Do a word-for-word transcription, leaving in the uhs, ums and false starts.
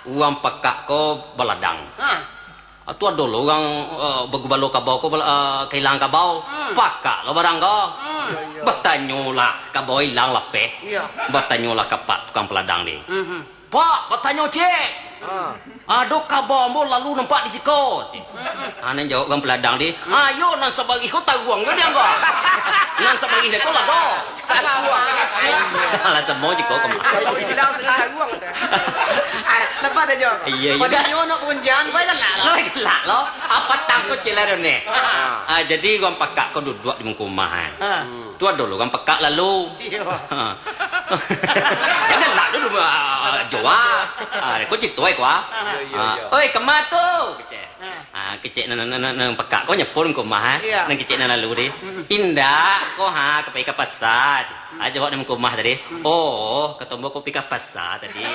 Urang pakak ko baladang. Ha. Ah, tu ado lo urang, eh, bagubalo kabau ko bala-, eh, kahilangan kabau. Hmm. Pakak lo barang ko. Hmm. Batanyolah kabau ilang lapeh. Iya. Batanyolah ka pak tukang paladang ni. Mhm. "Pak, batanyo cek. Ha. Ado kabau ambo lalu nampak di siko," cek. Mm-mm. Ah, nan jawab urang paladang di, "Ayo, nan sabarih ko taruang jo di ambo. Nan sabarih ko lado." Salah samo jiko kama. Kalau dibilang salah saruang tu. Ah, nampak dah, Jo? Iya, iya. Pada nyo nak punjan, baik galak lah. Baik galak lo. Apa tangko cila do ni? Ah. Ah, jadi urang pakak ko duduak di muko rumah, eh. Ah. Tu ado lo urang pakak lalu. Iya. Ah. Galak dulu, ah, Jo, ah. Ah, ko cito ai ko, ah. Iya, iya, Ah, iya. "Oi, kama tu?" kecek. Ah. Ah, kecek nan, nan, nan, nan pakak ko nyepon ko mah, eh. Iya. Nan kecek nan lalu di. Mm-mm. "Indak, ko ha, ka pai ka pasa." Ah, jawab nan ko mah tadi. Mm. "Oh, kato ambo ko pai ka pasa tadi."